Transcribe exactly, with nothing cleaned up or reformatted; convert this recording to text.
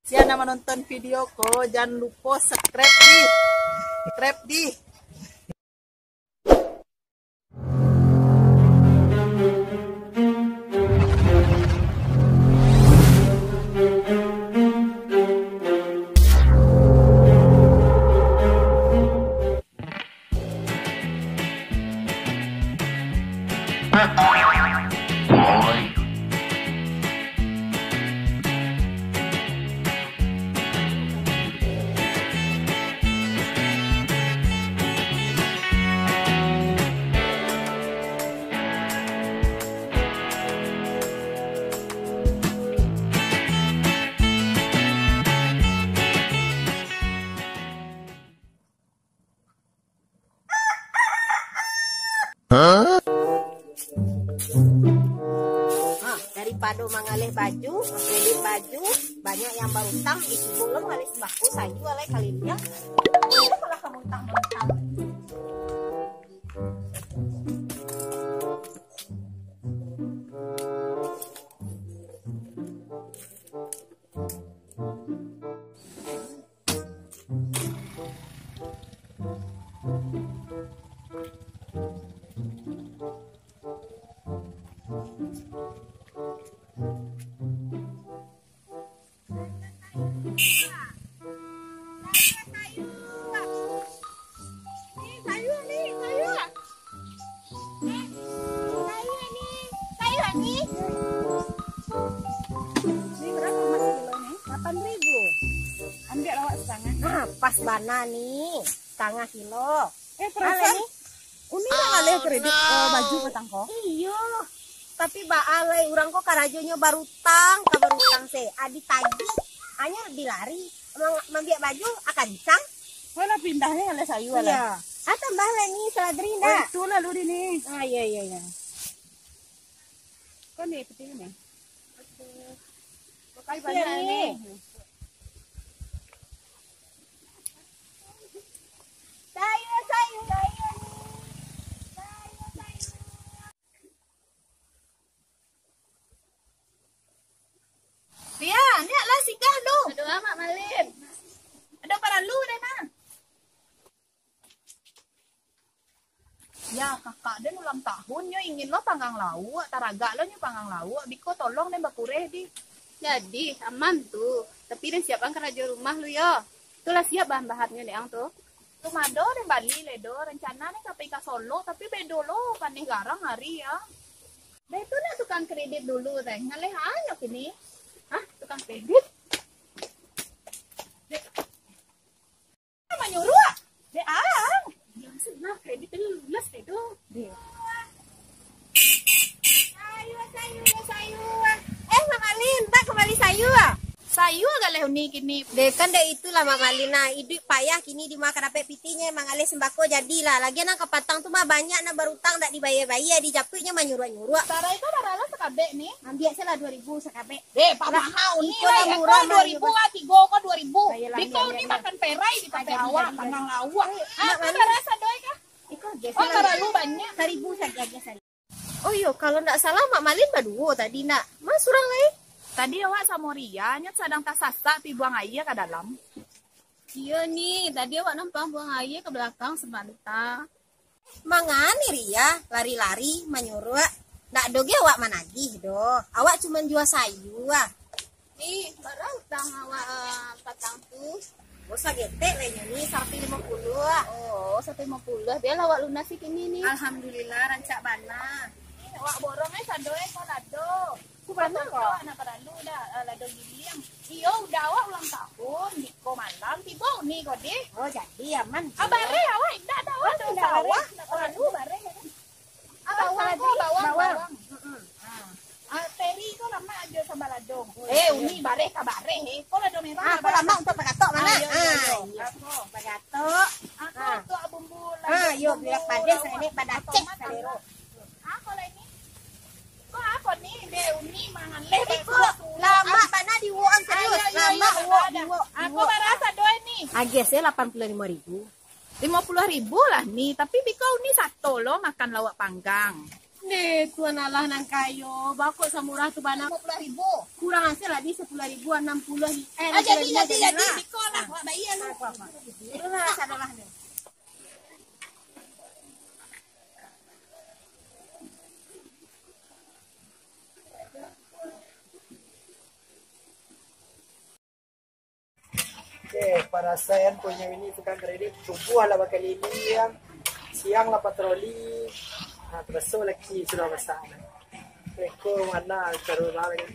Sia nan manonton video ko, jan lupo subscribe di. Subscribe di. Ha, daripado mangaleh baju, mangkredit baju, banyak yang barutang, di Cibong lo mangaleh sembako, sayu alai kaliliang. Alah, malah ka mautang-mautang. Sayur ni, sayur. Eh, sayur ni, sayur ni. Ni berapa, Mas, kilo ni? Lapan ribu. Ambiak lah awak satangah. Nah, pas bana ni, satangah kilo. Eh, perasaan ni, Uni lah ngaleh kredit, eh, baju patang ko. Iyo. Tapi baa lai, urang ko karajonyo barutang, ka barutang se. Adi tagih, anyo dilari. Mang-, mambiak baju, ah, kancang. Wah, lah pindahnyo alai sayu, alai. Iya. Ah, tambah lai ni, saladri, oh, ndak? Itu lalu di ni. Ah, iya, iya, iya. Kau ni, peti ni. Oke. Makasih, banyak ni. Sayu, sayu, sayu ni. Sayu, sayu. Ria, niak lah singgah lu. Aduh, Mak Malin. Ado paralu deh, nah. Ya, kakak den ulang tahun, nyo ingin lo panggang lauak, taragak lo nyo panggang lauak, biko tolong den bakureh di. Jadi, aman tu. Tapi den siapkan karajo rumah lu yo. Tu lah siap bahan-bahannyo dek ang tu. Rumah do den bali le do, rencana den ka pai ka Solok, tapi bedo lo paneh garang ari ya. Deh, tu nak tukang kredit dulu, teh. Ngaleh anyo kini. Hah? Tukang kredit? Deh. Manyuruak? Deh, ang. Yang senang kredit tu lunas, deh, tu. Deh. Sayur, sayur, sayur. Eh, Mang Alin, tak kembali sayur? Sayur galeh Uni kini. Deh, kan dek itulah, Mak Malin, nah. Iduik payah kini, di ma ka dapek pitinyo, mangaleh sembako jadilah. Lagian nan kapatang tu mah banyak nan barutang dak dibayia-bayia, dijapuiknyo manyuruak-nyuruak. Sarai ko bara lo sakabek ni? Ambiak se lah duo ribu sakabek. Deh, pamahau ni, iko lah murah, dua ribu lah, tigo ko duo ribu. Biko ni makan perai di tapek awak, panggang lauak. Ah, ko bara sadoi kah? Iko, oh, terlalu banyak. Saribu saja, saja. Oh iyo, kalau ndak salah Mak Malin baduo tadi, ndak? Ma surang lai? Tadi awak samo Ria, nyo sadang tasasak pi buang aia ka dalam. Iyo ni, tadi awak numpang buang aia ka balakang sabanta. Manga ni Ria, lari-lari, manyuruak. Ndak ado ge awak managih doh. Awak cuman jua sayua. Ih, bara utang awak, eh, patang tu? Oh, sagetek lah inyo ni, saratuih limo puluah. Oh, saratuih limo puluah. Bialah awak lunasi kini ni. Alhamdulillah, rancak bana. Ni, awak borong ai sado ai, ko lado. Ku bana ko? Awak nak paralu dah, eh, lado giliang. Iyo, udah awak ulang tahun, biko malam, tibo Uni ko deh. Oh, jadi aman. Ah, bareh awak, indak ado awak, oh, indak sawah, bareh. Nak paralu, bareh. Ah, bawang ko, bawang, bawang. Mm-mm. Ah. Ah, teri ko lamak ajo samba lado. Eh, Uni, bareh ka bareh, eh. Ko lado merah. Ah, ko lamak untuak bagatok, Mak. Ah, iyo, iyo, iyo. Ah, iyo. Bagatok. Ah, ko untuak bumbu lado. Ah, iyo, bumbu biar padas, lawak. Nenek badacek salero. Ah, ko lai ni. Ko apo ni, deh, Uni mangaleh. Tapi ko lamak bana diuwok, serius. Ayo, ayo, ayo, lamak uwok, diuwok. Ah, ko bara sado ni? Agiah se lapan puluah limo ribu. Limo puluah ribu lah ni, tapi biko Uni sato lo makan lauak panggang. Deh, Tuan Allah nan kayo, bako samurah tu bana. Lima puluh ribu. Kurang asa lah, di sapuluah ribu, anam puluah li-, eh, Ah, jadi, jadi, jadi, jadi lah. Biko lah, awak bayar lah. Apa, apa? Itulah, sadalah deh. Oke, para sayan punya ini tukang kredit, subuah lah bakaliliang, siang lah patroli, nah, taraso laki sudah masak. Eko mana taruh lah lagi.